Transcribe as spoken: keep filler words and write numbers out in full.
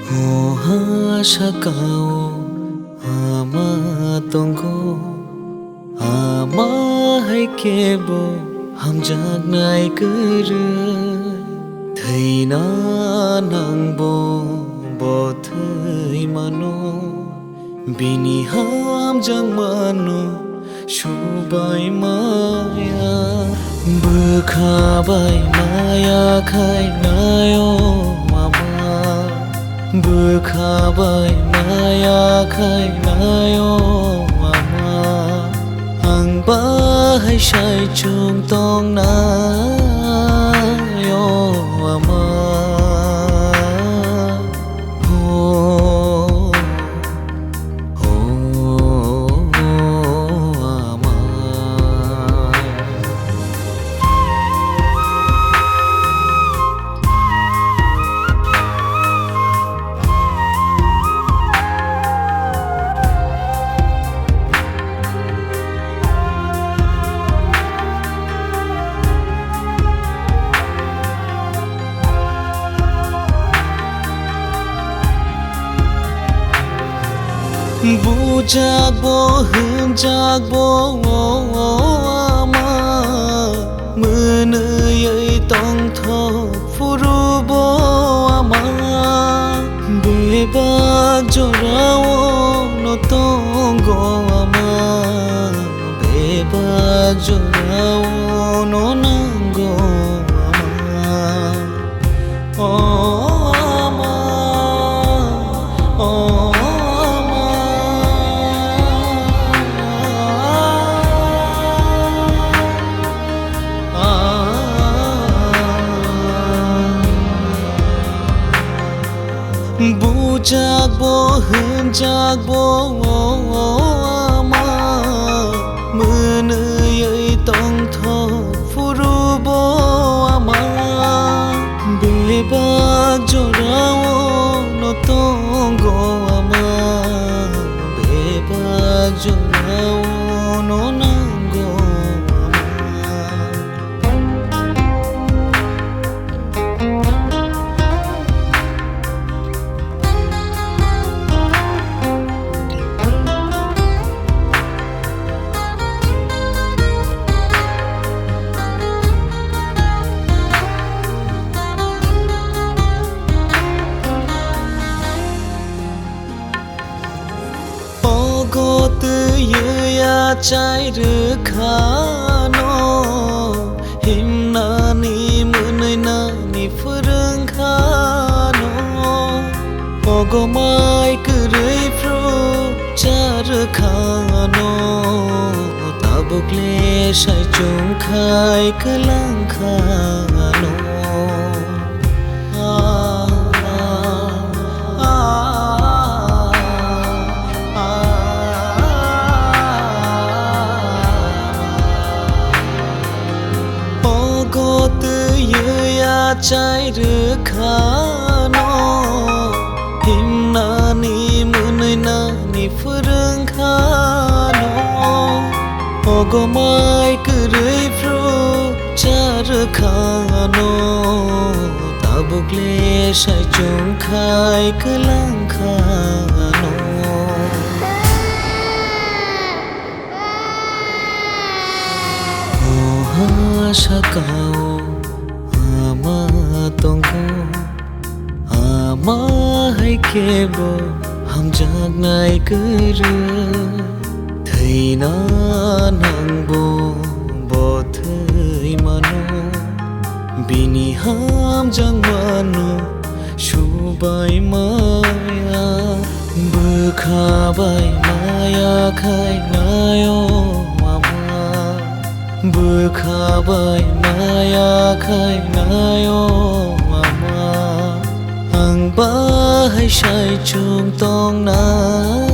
O ha sakao ama tongo, ama hai kebo hamjaknai kwrwi. Thwina nangbo bo thwi mano, bini hamjakmano subai maya. Bwkha bai maya khainai o ama, bwkha bai maya khainai o ama, ang bahai sai chwng tongnai o ama. Ho, ho, ama. Bujak bo hwnjak bo o ama, mwnwi tongthok phuru bo ama. Bebak jorao no tongo ama, bebak jorao no nango ama. O ama, o ama. Bujak bo hwnjak bo o ama, mwnwi tongthok phuru bo ama. Bebak jorao no tongo ama, bebak jorao no nango ama. Ogo twiwi achai rwkhano, himnani mwnwi nani phwrwngkhano. Ogo mai kwrwi phru cha rwkhano, tabuk le sai chwng khai kwlang khano. Ogo twiwi achai rwkhano, himnani mwnwi nani phwrwngkhano. Ogo mai kwrwi phru cha rwkhano, tabuk le sai chwng khai kwlang khano. O ha sakao ama tongo, ama hai kebo hamjaknai kwrwi. Thwina nangbo bo thwi mano, bini hamjakmano subai maya. Bwkha bai maya khainai o ama, bwkha bai maya khainai o ama, ang bahai sai chwng tongnai